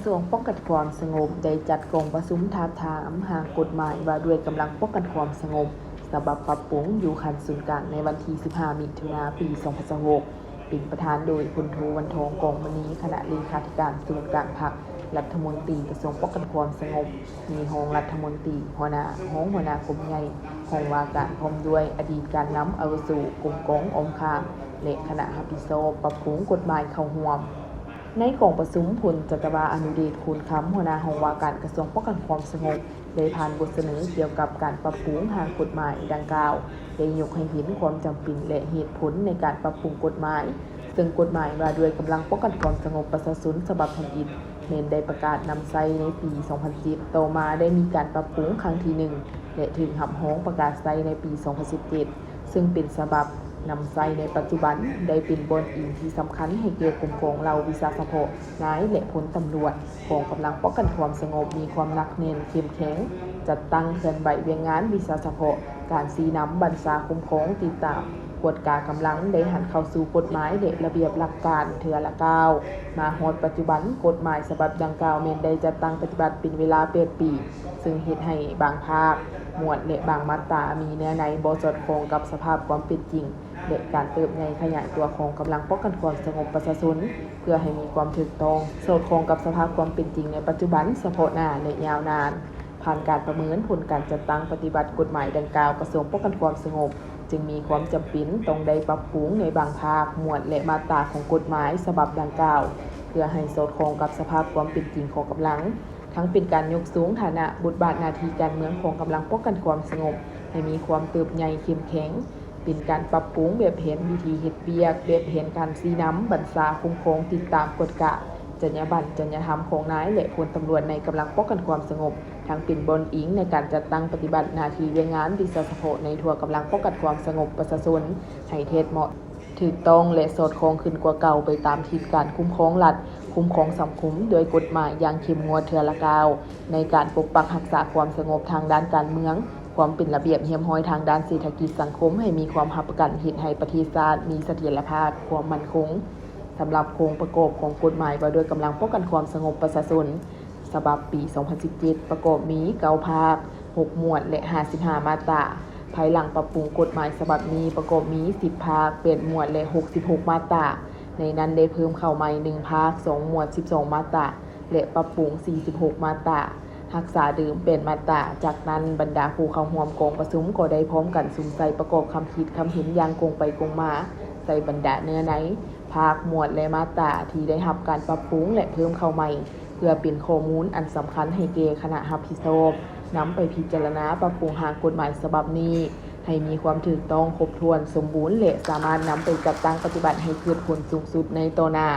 ກະຊວງປ້ອງກັນຄວາມສະຫງົບ ໄດ້ຈັດກອງປະຊຸມທາບທາມຮ່າງກົດໝາຍວ່າດ້ວຍກຳລັງປ້ອງກັນຄວາມສະຫງົບ ສະບັບປັບປຸງ ຢູ່ຂັ້ນສູນກາງໃນວັນທີສິບຫ້າ ມິຖຸນາ ປີສອງພັນຊາວຫົກ ເປັນປະທານໂດຍ ພົນໂທ ວັນທອງ ກອງມະນີ ຄະນະເລຂາທິການສູນກາງພັກ, ລັດຖະມົນຕີກະຊວງປ້ອງກັນຄວາມສະຫງົບ, ມີຮອງລັດຖະມົນຕີ, ຫົວໜ້າ, ຮອງຫົວໜ້າກົມໃຫຍ່, ຮອງວ່າການ ພ້ອມດ້ວຍອະດີດການນຳອາວຸໂສກົມກອງອ້ອມຂ້າງ ແລະ ຄະນະຮັບຜິດຊອບປັບປຸງກົດໝາຍເຂົ້າຮ່ວມ. ໃນກອງປະຊຸມ, ພົນຈັດຕະວາ ອະນຸເດດ ໂຄນຄຳ ຫົວໜ້າຫ້ອງວ່າການກະຊວງປ້ອງກັນຄວາມສະຫງົບ ໄດ້ຜ່ານບົດສະເໜີກ່ຽວກັບການປັບປຸງຮ່າງກົດໝາຍດັ່ງກ່າວ, ໄດ້ຍົກໃຫ້ເຫັນຄວາມຈຳເປັນ ແລະ ເຫດຜົນໃນການປັບປຸງກົດໝາຍ, ເຊິ່ງກົດໝາຍວ່າດ້ວຍກຳລັງປ້ອງກັນຄວາມສະຫງົບປະຊາຊົນສະບັບທຳອິດ ແມ່ນໄດ້ປະກາດນຳໃຊ້ໃນປີສອງພັນສິບ, ຕໍ່ມາໄດ້ມີການປັບປຸງຄັ້ງທີໜຶ່ງ ແລະ ຖືກຮັບຮອງປະກາດໃຊ້ໃນປີສອງພັນສິບເຈັດ ເຊິ່ງເປັນສະບັບນຳໃຊ້ໃນປັດຈຸບັນ, ໄດ້ເປັນບ່ອນອີງທີ່ສຳຄັນໃຫ້ແກ່ກົມກອງເຫຼົ່າວິຊາສະເພາະນາຍ ແລະ ພົນຕຳຫຼວດ ຂອງກຳລັງປ້ອງກັນຄວາມສະຫງົບ ມີຄວາມໜັກແໜ້ນເຂັ້ມແຂງ, ຈັດຕັ້ງເຄື່ອນໄຫວວຽກງານວິຊາສະເພາະ, ການຊີ້ນຳບັນຊາຄຸ້ມຄອງ, ຕິດຕາມ, ກວດກາກຳລັງ ໄດ້ຫັນເຂົ້າສູ່ກົດໝາຍ ແລະ ລະບຽບຫຼັກການເທື່ອລະກ້າວ. ມາຮອດປັດຈຸບັນ, ກົດໝາຍສະບັບດັ່ງກ່າວແມ່ນໄດ້ຈັດຕັ້ງປະຕິບັດເປັນເວລາແປດປີ, ເຊິ່ງເຮັດໃຫ້ບາງພາກ, ໝວດ ແລະ ບາງມາດຕາ ມີເນື້ອໃນບໍ່ສອດຄ່ອງກັບສະພາບຄວາມເປັນຈິງ ແລະ ການເຕີບໃຫຍ່ຂະຫຍາຍຕົວຂອງກຳລັງປ້ອງກັນຄວາມສະຫງົບປະຊາຊົນ ເພື່ອໃຫ້ມີຄວາມຖືກຕ້ອງ, ສອດຄ່ອງກັບສະພາບຄວາມເປັນຈິງໃນປັດຈຸບັນ, ສະເພາະໜ້າ ແລະ ຍາວນານ. ຜ່ານການປະເມີນຜົນການຈັດຕັ້ງປະຕິບັດກົດໝາຍດັ່ງກ່າວ, ກະຊວງປ້ອງກັນຄວາມສະຫງົບຈຶ່ງມີຄວາມຈຳເປັນຕ້ອງໄດ້ປັບປຸງໃນບາງພາກ, ໝວດ ແລະ ມາດຕາຂອງກົດໝາຍສະບັບດັ່ງກ່າວ ເພື່ອໃຫ້ສອດຄ່ອງກັບສະພາບຄວາມເປັນຈິງຂອງກຳລັງ, ທັງເປັນການຍົກສູງຖານະ, ບົດບາດ, ໜ້າທີ່ການເມືອງຂອງກຳລັງປ້ອງກັນຄວາມສະຫງົບໃຫ້ມີຄວາມເຕີບໃຫຍ່ເຂັ້ມແຂງ, ເປັນການປັບປຸງແບບແຜນວິທີເຮັດວຽກ, ແບບແຜນການຊີ້ນຳ, ບັນຊາ, ຄຸ້ມຄອງ, ຕິດຕາມ, ກວດກາ, ຈັນຍາບັນ, ຈັນຍາທຳຂອງນາຍ ແລະ ພົນຕຳຫຼວດໃນກຳລັງປ້ອງກັນຄວາມສະຫງົບ, ທັງເປັນບ່ອນອີງໃນການຈັດຕັ້ງປະຕິບັດໜ້າທີ່ວຽກງານວິຊາສະເພາະໃນທົ່ວກຳລັງປ້ອງກັນຄວາມສະຫງົບປະຊາຊົນໃຫ້ແທດເໝາະ, ຖືກຕ້ອງ ແລະ ສອດຄ່ອງຂຶ້ນກວ່າເກົ່າໄປຕາມທິດການຄຸ້ມຄອງລັດ, ຄຸ້ມຄອງສັງຄົມດ້ວຍກົດໝາຍຢ່າງເຂັ້ມງວດເທື່ອລະກ້າວ, ໃນການປົກປັກຮັກສາຄວາມສະຫງົບທາງດ້ານການເມືອງ, ຄວາມເປັນລະບຽບຮຽບຮ້ອຍທາງດ້ານເສດຖະກິດສັງຄົມໃຫ້ມີຄວາມຮັບປະກັນເຮັດໃຫ້ປະເທດຊາດມີສະຖຽນລະພາບ, ຄວາມໝັ້ນຄົງ. ສຳລັບໂຄງປະກອບຂອງກົດໝາຍວ່າດ້ວຍກຳລັງປ້ອງກັນຄວາມສະຫງົບປະຊາຊົນ ສະບັບປີສອງພັນສິບເຈັດ ປະກອບມີເກົ້າພາກ, ຫົກໝວດ ແລະ ຫ້າສິບຫ້າມາດຕາ. ພາຍຫຼັງປັບປຸງກົດໝາຍສະບັບນີ້ປະກອບມີສິບພາກ, ແປດໝວດ ແລະ ຫົກສິບຫົກມາດຕາ. ໃນນັ້ນໄດ້ເພີ່ມເຂົ້າໃໝ່ໜຶ່ງພາກ, ສອງໝວດ, ສິບສອງມາດຕາ ແລະ ປັບປຸງສີ່ສິບຫົກມາດຕາ, ຮັກສາເດີມແປດມາດຕາ. ຈາກນັ້ນ, ບັນດາຜູ້ເຂົ້າຮ່ວມກອງປະຊຸມກໍໄດ້ພ້ອມກັນສຸມໃສ່ປະກອບຄຳຄິດຄຳເຫັນຢ່າງກົງໄປກົງມາ ໃສ່ບັນດາເນື້ອໃນ, ພາກ, ໝວດ ແລະ ມາດຕາທີ່ໄດ້ຮັບການປັບປຸງ ແລະ ເພີ່ມເຂົ້າໃໝ່ ເພື່ອເປັນຂໍ້ມູນອັນສຳຄັນໃຫ້ແກ່ຄະນະຮັບຜິດຊອບ ນຳໄປພິຈາລະນາປັບປຸງຮ່າງກົດໝາຍສະບັບນີ້ ໃຫ້ມີຄວາມຖືກຕ້ອງ, ຄົບຖ້ວນ, ສົມບູນ ແລະ ສາມາດນຳໄປຈັດຕັ້ງປະຕິບັດໃຫ້ເກີດຜົນສູງສຸດໃນຕໍ່ໜ້າ.